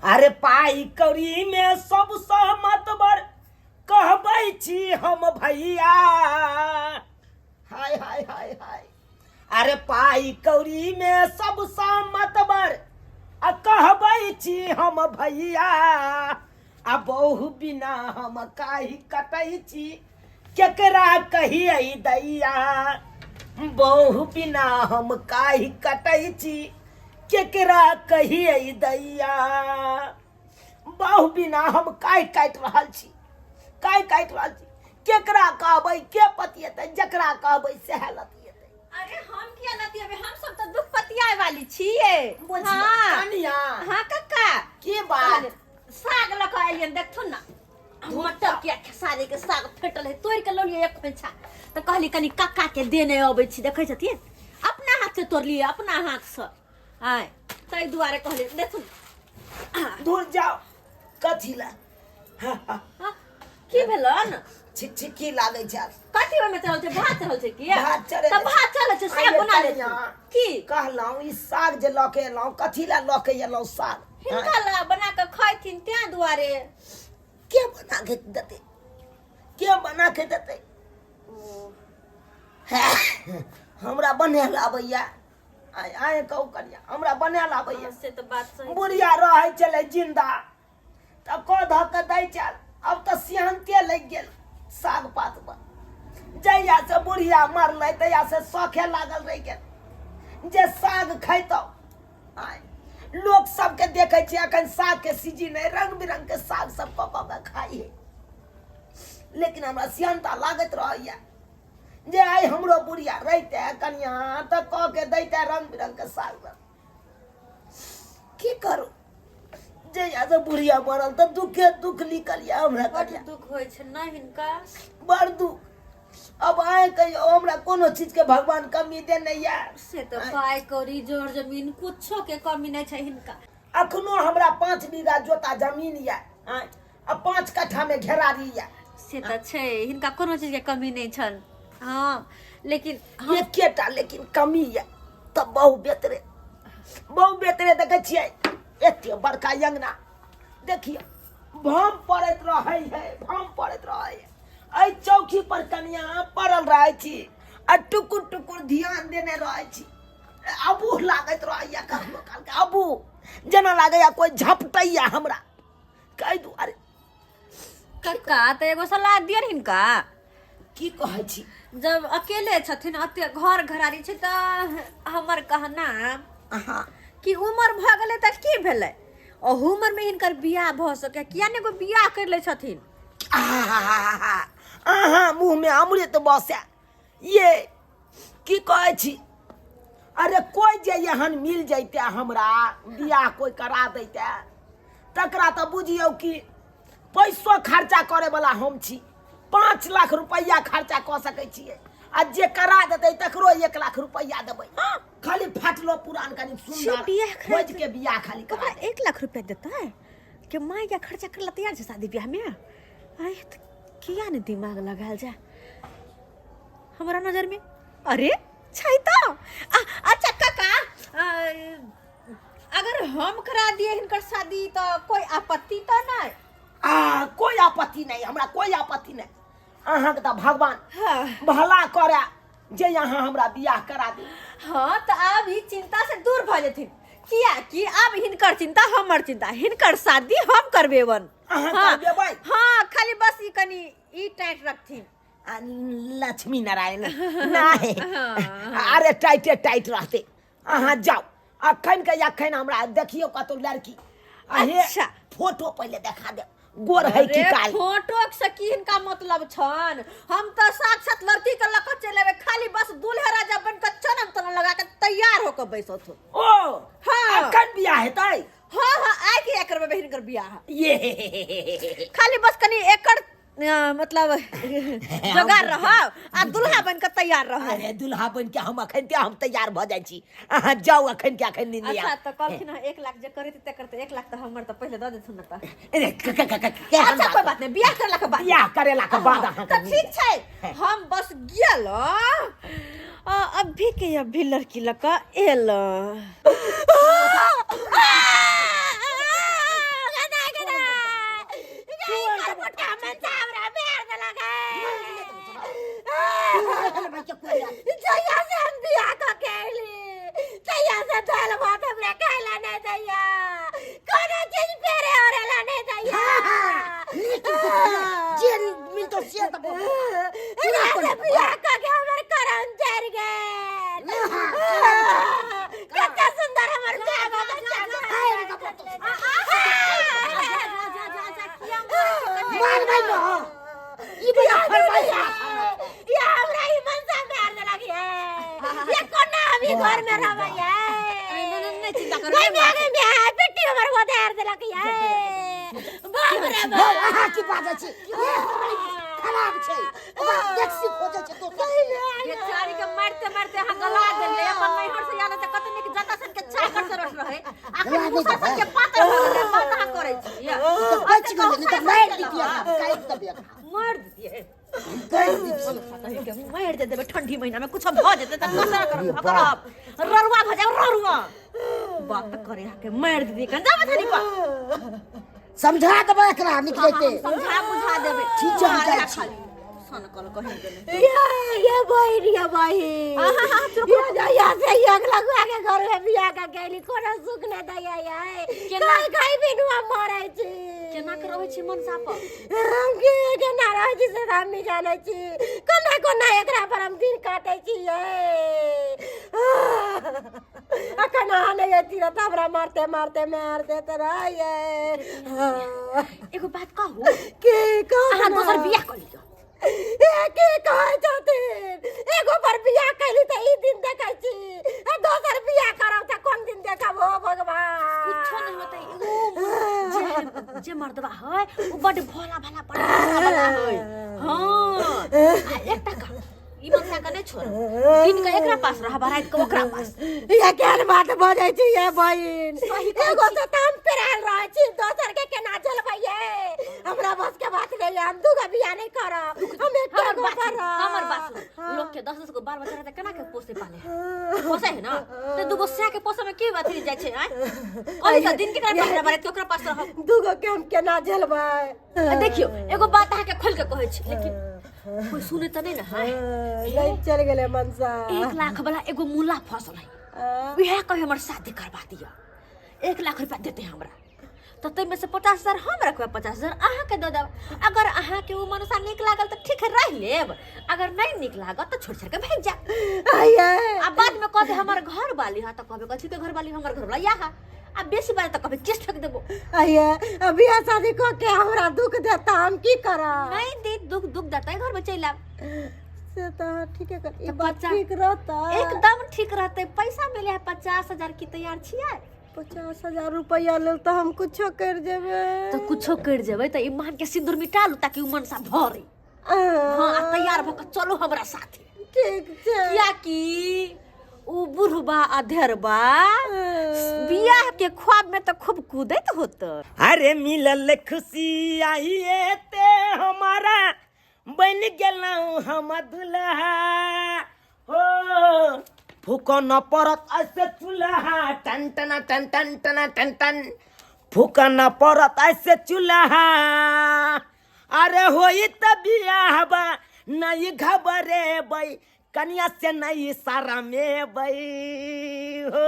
अरे पाई कौड़ी में सब सहमत बर कहबै छी हम भैया। हाय हाय हाय हाय। अरे पाई कौड़ी में सब सहमत बर आ कहबै छी हम भैया, आ बहु बिना हम काहि कटै छी केकरा कहियै दैया। बहु बिना हम काहि कटै छी केकरा कहियै दैया। बहु बिना हम काहि काटि रहल छी, काहि काटि रहल छी, केकरा कहबै, के पतिएतै, जकरा कहबै सएह लतिएतै। अरे हम किया लतिएबै, हम सब तऽ दुख पतियाए वाली छियै। बुझियौ, हाँ। कनिया। हाँ कक्का। की बात? साग लऽ कऽ एलियन, देखथुन ना मटर के खेसारी के साग फेटल है, तोड़ के लौलिए एक खोइछा, तऽ कहली कनी कक्का के देने अबै छी। देखै छथिन अपना हाथ से तोड़लिए, अपना हाथ से आय, ताहि दुआरे कहलिए देखथुन। दूर जाओ, कथी ला? हाँ, हाँ। हाँ, की भेलन? छिक छिकी लागै छै। कथी ओहिमे चढ़ल छै? भात चढ़ल छै की? भात चढ़ल तऽ भात चढ़ल छै, साग बना ले। की कहलहुँ, ई साग जे लऽ के एलहुँ, कथी ला लऽ के एलहुँ साग? हिनका ला बना कऽ खाइथिन तें दुआरे। के बना के देतै, के बना के देतै? हमरा बनायल आबैया? आय आय कहू कनिया, हमरा बनायल आबैया? से तऽ बात सही। बुढ़िया रहै छलै जिंदा तऽ कऽ धऽ कऽ दै छल, अब तऽ सिहन्ते लागि गेल साग पात पर। जहिया से बुढ़िया मरलै तहिया से शौखे लागल रहि गेल जे साग खैतौ। आय लोक सबके देखै छियै अखन सागके सीजन है, रंग बिरंग के साग सब कऽ कऽ के खाइ है, लेकिन हमरा सिहन्ता लागैत रहैया जे आइ हमरो बुढ़िया रहिते कनिया तऽ कऽ के दैते रंग बिरंग के साग सब। की करू, जहिया से बुढ़िया मरल तऽ दुखे दुख निकल या हमरा। बड कनिया दुख होइ छै ने हिनका, बड़ दुख। अब आए कहियो हमरा कोनो चीज के भगवान कमी देने या? से तऽ पाइ कौड़ी जर जमीन कुछो के कमी नहि छै हिनका। अखनो हमरा 5 बीघा जोता जमीन या, आँय, आ 5 कट्ठा में घेरारी या। से तऽ छै, हिनका कोनो चीज के कमी नहि छल। हाँ लेकिन हम एकेटा लेकिन कमी या तऽ बहु बेतरे, बहु बेतरे। देखै छियै एते बड़का अंगना, देखियौ भम पड़ैत रहै है, भम पड़ैत रहै है। एहि चौकी पर कनिया पड़ल रहै छी आ टुकुर टुकुर ध्यान देने रहै छी। अबूह लागैत रहैया कखनो कालके, अबूह जेना लागैया कोइ झपटैया हमरा, कहि दुआरे। कक्का तऽ एगो सलाह दिअ हिनका। की कहै छी? जब अकेले छथिन, अते घर घरारी छै, तऽ हमर कहना हाँ कि उमर भऽ गेलै तऽ की भेलै, ओहू उमरमे हिनकर बियाह भऽ सकै, किया ने एगो बियाह करि लै छथिन? अहाँ मुँहमे अमृत बसै ये, की कहै छी? अरे कोइ जे एहन मिल जैते हमरा, बियाह कोइ करा दैते, तकरा तऽ बुझियौ कि पैसो खर्चा करैवला हम छी। 5 लाख रुपैआ खर्चा कऽ सकै छियै, आ जे करा देतै तकरो 1 लाख रुपैआ देबै। खाली फाटलो पुरान कनि सुंदर बियाह करा खोज के बियाह खाली करा ओकरा 1 लाख रुपया देतै के माय के खर्चा कर ला तैयार छै शादी ब्याह में। आय तऽ किया ने दिमाग लगायल जाय हमरा नजर में। अरे छै तऽ अच्छा काका, अगर हम करा दिए हिनकर शादी तऽ कोई आपत्ति तऽ नहीं? आ कोई आपत्ति नहीं, हमरा कोई आपत्ति नहीं। अहाँके तऽ भगवान हाँ। भला करे जे यहाँ हमरा बियाह करा दे। हाँ तऽ आब ई चिंता से दूर भऽ जेथिन, किया कि आब हिनकर चिंता हमर चिंता, हिनकर शादी हम करबेवन। अहाँ हाँ। करबेबै? हाँ, खाली बस ई कनी ई टाइट रखथिन। आ, लक्ष्मी नारायण नहीं, अरे टाइटे टाइट रहते। अहाँ जाओ अखन के अखन हमरा देखियौ कतौ लड़की। अहे अच्छा। फोटो पहिले देखा दे, गोर है की अरे, काल? फोटो से की हिनका मतलब छन? हम तऽ साक्षात लड़की के लऽ कऽ चलि एबै, खाली बस दूल्हे राजा बन कऽ चनन तनन लगा के तैयार होके बैसथुन। ओ हाँ। अखन बियाह हेतै? हाँ हाँ, आइ के करबै हिनकर बियाह। ये खाली बस कनी एकर मतलब जोगार रहब आ दुल्हा बन के तैयार रहब। अरे दुल्हा बन के हम अखन के हम तैयार भऽ जाइ छी, अहाँ जाउ अखन के अखन निंदिया। अच्छा तऽ कहलखिन हँ 1 लाख जे करैत तकर तऽ 1 लाख तऽ हमर तऽ पहिले दऽ देथुन ने तऽ। अरे, क- क- क- क- केहन अच्छा बात? कोई बात नहीं, बियाह करला के बाद। बियाह करेला के बाद हाँ, अहाँके तऽ मिल ठीक छै, हम बस गेल अभी के अभी लड़की लऽ कऽ एल। जहिया से हम बियाह कऽ के अयली तहिया से दालि भात हमरा खाय ला नहि दैया, कोनो चीज पेरे ओढ़े ला नहि दैया। जे मिलतो से तऽ एकरा से बियाह कऽ के हमर करम जरि गेल। कते सुन्दर हमर बियाह भऽ गेल। जा जा जा, किया मार भाई न ई बड़ा फरमाइश। ये हमरा ई मनसा मार देलक ये। ये कोना हम ई घर में रहबै ये? नहीं नहीं नहीं, चिंता करू। गई माय, गई माय, बेटी हमर उधार देलक ये। बाप रे बाप। अहाँ की बाजै छी? खराब छै, ओकरा टैक्सी खोजै छै दोसर। बेचारी के मारते मारते अहाँ गला देलियै। अपन नैहर से आयल तऽ कते नीक जता सन के चाकर चरस रहै, अखन गला नहि मुसा सन के पातर भऽ गेलै। बात अहाँ करै छी तऽ बचि गेलै, नहि तऽ मारि दितियै, काटि देबै। मारि दितियै। काटि दितियै। के मारि दे देबै। ठंडी महीना में कुछ भऽ जेतै तऽ कसरा करब करब, ररुआ भऽ जायब ररुआ। बात करे अहाँके मारि दितियै। कन जाबै थारी पर। समझा देबै एकरा निकलैते। समझा बुझा देबै। ठीक छै, हम जाइ छी। खाली सन कल कहीं गेलै। ये ये बहिन, ये बहिन, ये जहिया से एक लगुआ के घर में बियाह के गेली, कोनो सुख नहि दैया ये। केना? कहीं कहीं बिनु हम मरै छी। केना के रहै छी मनसा पर? हम के केना रहै छी से हम नहि जानै छी। कोना कोना एकरा पर हम दिन काटै छी ये। अखन अहाँ नहि अयती रहऽ तऽ हमरा मारते मारते मारि देत रहै। एगो बात कहू? की कहू? अहाँ दोसर बियाह कऽ लिअ। ए, की कहै छथिन? एगो पर बियाह कैली तऽ ई दिन देखै छी, आ दोसर बियाह करब तऽ कोन दिन देखब? हो भगवान। कुछो नहीं होता। एगो जे जे मर्दबा है वो बड भोला भाला, बड भोला भाला है। हाँ, आ एकटा काम, ई मनसा के नहीं छोड़, दिन के एकरा पास रहब, रात के ओकरा पास। ये केहन बात बजै छी ये बहिन? सही कहै। एगो से तऽ हम पेरायल रहै छी, दोसर के केना झेलबै ये? हमरा बस के बात नहीं है। हम दूगो बियाह नहीं करब, हम एक हमर गो बात सुन, करब। हमर बात सुन। लोग के 10 10 गो बाल बच्चा रहते, केना के पोसे पाले है? पोसे है ना? तो दूगो सै के पोसे में की अथी जाइ छै? आय कहली तऽ दिन के केकरा पास रहब, रात के ओकरा पास रहब। दूगो के हम केना झेलबै? आ देखियौ, एगो बात अहाँके खोल के कहै छी, लेकिन कोई सुने तऽ नहीं ना है। नहीं, चल गेलै मनसा। 1 लाख वाला एगो मुला फसल है। उएह कहे हमर शादी करवा दिअ, 1 लाख रुपया देते हमरा, तऽ ताहिमे से 50,000 हम रखबै, 50,000 अहाँके दऽ देब। अगर अहाँके ओ मनसा नीक लागल तऽ ठीक है, रहि लेब। अगर नहीं नीक लागत तऽ छोड़ि छाड़ि के भागि जायब। आइए। आ बाद में कहते हमर घर वाली है तऽ कहबे कथी के घर वाली? हमर घर वाला या है। आ बेसी बार तऽ कहबे केस ठोक देबो। आइए, अब बियाह शादी कऽ के हमरा दुख देता, हम की करब? नहीं दे दुख, दुख देता घर में चलि आब। से तऽ ठीके कर ई तऽ बात ठीक रहता। एकदम ठीक रहतै। पैसा मिले है 50,000 की, तैयार छियै? 50,000 रुपया लेल तऽ हम कुछो कर जेबै। तऽ कुछो करि जेबै तऽ ई मान के सिंदूर मिटा लू ताकि उ मनसा भरे। हाँ, आ तैयार भऽ कऽ चलू हमरा साथे। ठीक छै। कियाकि उ बुढ़बा अधेरबा बियाह के ख्वाब में तऽ खूब कूदैत होत। अरे मिलल खुशी आइए ते हमारा, बन गेलहुँ हम दुल्हा हो। फूको न पड़त ऐसे चूल्हा, टन टन टन टन टन टन टन। फूक न पड़त ऐसे चूल्हा। अरे होई त बियाहबा नहीं घबरेबै, कनिया से नहीं शरमेबै हो।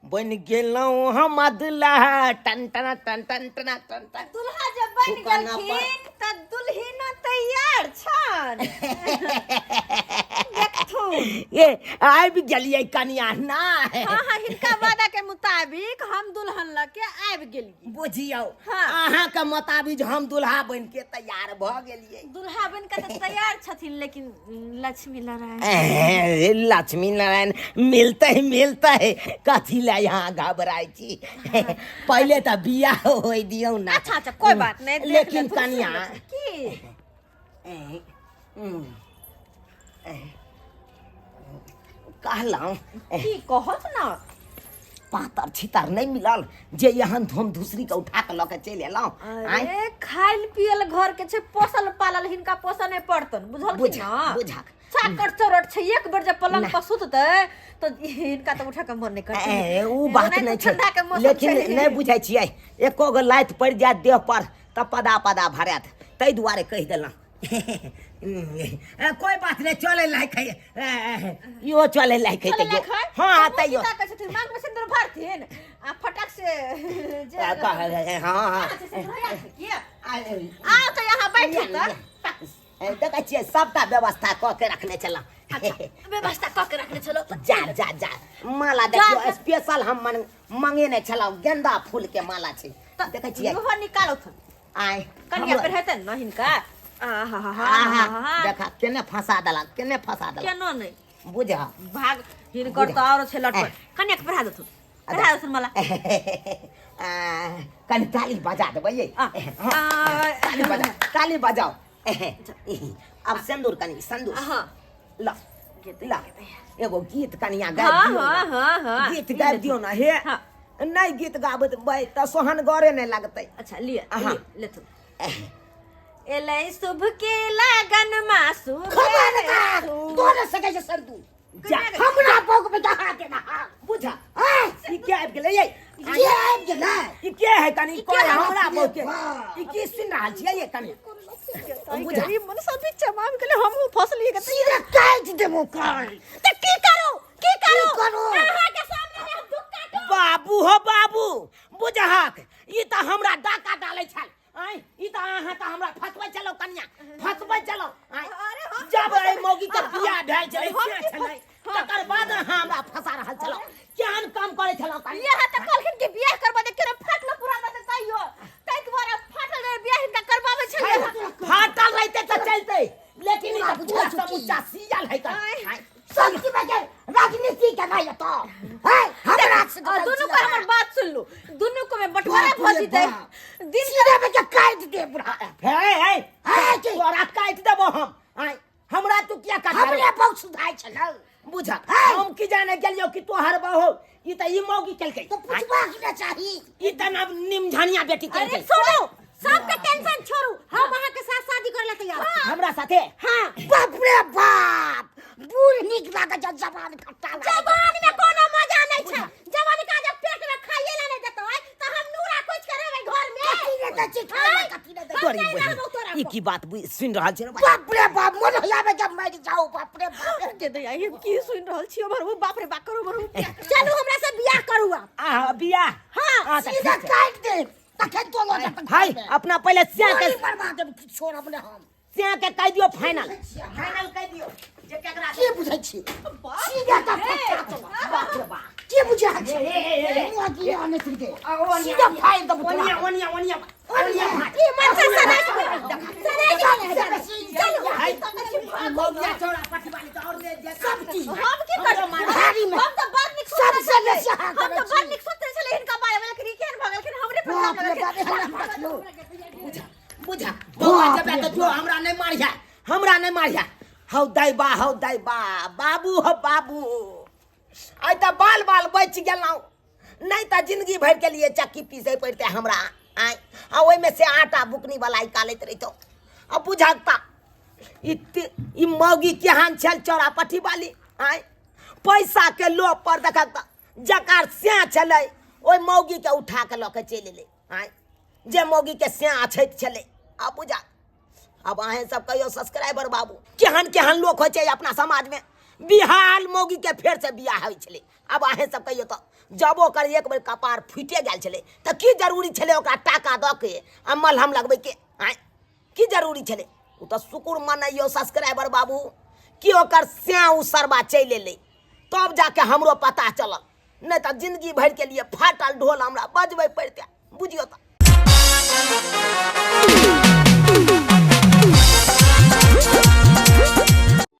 बन गेलहुँ हम दुल्हा, टन टन टन टन टन टन टन। दुल्हा जब बन फूकना। गेलखिन तऽ दुल्हिनो तैयार छन, देखथुन। ए, आबि गेलियै कनिया ना? हाँ, हिनका वादा के मुताबिक हम दुल्हन लऽ के आबि गेलियै। बुझियौ। हाँ। अहाँके मुताबिक हम दुल्हा बनि के तैयार भऽ गेलियै। दुल्हा बन के तऽ तैयार छथिन, लेकिन लक्ष्मी नारायण? ए, लक्ष्मी नारायण मिलते ही मिलते है। कथी ला यहाँ घबराइ छी? पहिले तऽ बियाह होइ दियौ ना। अच्छा, कोई बात नहीं, देख लेकिन लेथुन, कनिया सुन लेथुन। की? ए, ए, कहलहुँ की कहत ना? पातर छितर नहि मिलल जे एहन धूम धुसरी के उठा के लऽ के चलि एलहुँ आँय? अरे, खाइल पियल घर के छै, पोसल पालल, हिनका पोसऽ नहि पड़तन, बुझल बुझ ना? बुझक। चाकर चरट छै। एक बेर जे पलंग ना। पर सुततै तऽ हिनका तऽ उठऽ के मन नहि करतै। ए, उ बात ओनाहिते नहि छै। ठंडा के मौसम लेकिन छै। नहि बुझै छियै, एको गो लाति पड़ि जायत देह पर तऽ पदा पदा भरत, ताहि दुआरे कहि देलहुँ। कोई बात नहीं, चले लायक है। इहो चले लायक है। चले तैयो लायक है। हाँ, तऽ तैयो मुँह ताकै छथिन, मांग में सिन्दूर भरथिन आ फटक से जे हाँ हाँ। कहाँ छै से भैया छै की? आउ तऽ यहाँ बैठू तऽ। देखै छियै, सबटा व्यवस्था कऽ के रखने छलहुँ। अच्छा, व्यवस्था कऽ के रखने छलहुँ। जा जा जा, माला देखियौ। जा। स्पेशल हम मन मंगेने छलहुँ, गेंदा फूल के माला छै। तऽ देखै छियै। इहो निकालथुन। आय कनिया पर हेतै ने हिनका। आहा हा हा। आहा, देखा केने फंसा देलक, केने फंसा देलक। केनो नहि बुझ भाग हिनकर तऽ आओर छै लटपट। कनिया के पढ़ा देथुन, पढ़ा देथुन माला। आ, कनि ताली बजा देबै यै। आ, हाँ, आ, ताली बजाओ, ताली बजाओ। अब सिन्दूर, कनि सिन्दूर। हाँ। ल ल, एगो गीत कनिया गाबि हाँ दियौ हाँ ने। हाँ हाँ गीत गाबि दियौ ने हे। हाँ। नहि गीत गाबैत तऽ सोहनगरे नहि लगतै। अच्छा, लिअ। अहाँ। लिअ, लेथुन। एलै शुभ के लगन मा शुभ। खबरदार, तोरे सकै छै संतू। जा। हमरा बौक में दहा देना। बुझा, ई के आबि गेलै यै? के आबि गेलै? ई के है कनि? ई के कोन है? हमरा बाप रे बहू के बाप। ई की सुनि रहल छियै यै कनि? बुझा। ई मन सब बीच माम गेलै, हमहूँ फसलियै के। सीधे काटि देबो कान। तऽ की करू, की करू? की करू? अहाँ के सामने हम दुख काटू? बाबू हो बाबू, बुझहक ई तऽ हमरा डाका डालै छल। आँय, ई तऽ अहाँ तऽ हमरा फसबै छलौ कनिया, फसबै छलौ। आँय, अरे हम जब एहि मौगी के बियाह भेल छलै हम से की छलै, हाँ। तकर बाद अहाँ हमरा फंसा रहल छलौ। केहन काम करै छलौ कनिया? इएह तऽ कहलखिन कि बियाह करबा दे, केना फाटल पुराना तऽ तैयो ताहि दुआरे फाटल रहे बियाह हिनका करबाबै छलियै। फाटल रहिते तऽ चलते, लेकिन ई तऽ बुझै पूरा छी की? समूचा सीयल है तऽ। आँय। आँय, सब्जी में के राजनीति केना एतौ है हमरा से? आ दुनू को हमर बात सुन लू, दुनू को में बंटवारा बाप भऽ रे जेतै बाप। दिन। सीधे में के काटि दे बुढ़ा। हे हे। हे, की? तोरा काटि देबो हम। आँय, हमरा तू किया काटि? हमरे बहुत सुधाइ छलौ। बुझ, हे। हम की जाने गेलियो कि तोहर बहू ई तऽ ई मौगी केलकै। तो पुछबाक ने चाही। ई तऽ नब निमझनिया बेटी अरे केलकै। सुनू, सबके टेंशन छोड़ू, हम अहाँ के साथ शादी करे ला तैयार छी। हमरा साथे? हाँ। बाप रे बाप, बूढ़ नीक लागै छै, जवान खट्टा लागै छै। जवान में कोनो मजा नहीं छै। जवान का जब पेट में खाइए ला नहीं देतो है तो हम नूरा कुछ करबै घर में। कथी ने दै छी खाइ ला, कथी ने दै छी? तोरी हम नहीं बहिन, रहबौ तोरा ई की बात सुनि रहल छी रे? बाप रे बाप, मन होइया जब मरि जाऊ। बाप रे बाप। के दैया, हम की सुनि रहल छी? हमर वो बाप रे बाप करू मरू। चलू, हमरा से बियाह करू आप। आ बियाह? हाँ। हाँ, तऽ सीधा ठीक छै। काटि दे तखन तो लो जतन। हाय, अपना पहिले स्या के गोली मरवा देब, छोड़ब ने हम। स्या के कहि दियौ, फाइनल फाइनल कहि दियौ जे केकरा। के बुझै छी? सीधा तऽ फटका चला। बाप रे बाप। के बुझै छी? हे, हे, हे, हे। मुँह की आने के ओनिया, सीधा फाड़ देब तोरा। ओनिया ओनिया ओनिया ओनिया फाड़। ई मन से सनाइ सनाइ। चलू। हाय, ई मौगिया चौड़ा पटवाली तऽ और ने जे सब चीज। हम की करब? भारी में। हम तऽ बड़ नीक सोचने सबसे छलियै। बेसी अहाँ हम तऽ करै बड़ छी। नीक सोचने छलियै हिनका बारे में, लेकिन ई केहन भऽ गेलखिन, हमरे पर बाप भऽ रे गेलखिन। बाप, हमरा देखियौ। बुझा बौआ, जबे तऽ जो हमरा नहि मारिया, हमरा नहि मारिया। हौ दैबा, हौ दैबा, बाबू हौ बाबू, आइ तऽ बाल बाल बचि गेलहुँ, नहि तऽ जिंदगी भरि के लिए चक्की पीसै पड़तै हमरा। आँय, आ ओहिमे से आटा बुकनी वाला निकालैत रहितहुँ। आ बुझक ई ई मौगी केहन छल चौरा पट्टी वाली। आँय, पैसा के लोभ पर देखक तऽ जकर सैं छलै ओहि मौगी के उठा के लऽ के चलि एलै। आँय, जे मौगी के सैं अछैत छलै। आ बुझा, अब अहें सब कहियो सब्सक्राइबर बाबू, केहन केहन लोक होइ छै अपना समाजमे? बिहार मौगी के फेर से बियाह होइ छलै। अब अहें सब कहियो तऽ, जब ओकर एक बेर कपार फूटे गेल छलै तऽ की जरूरी छलै ओकरा टाका दऽ के आ मलहम लगबैके? आँय, की जरूरी छलै? ओ तऽ शुक्र मनैयौ सब्सक्राइबर बाबू कि ओकर सैं ओ सरबा चलि एलै, तब जाके हमरो पता चलल, नहि तऽ जिंदगी भरिके लिए फाटल ढोल हमरा बजबै पड़ितै। बुझियौ तऽ।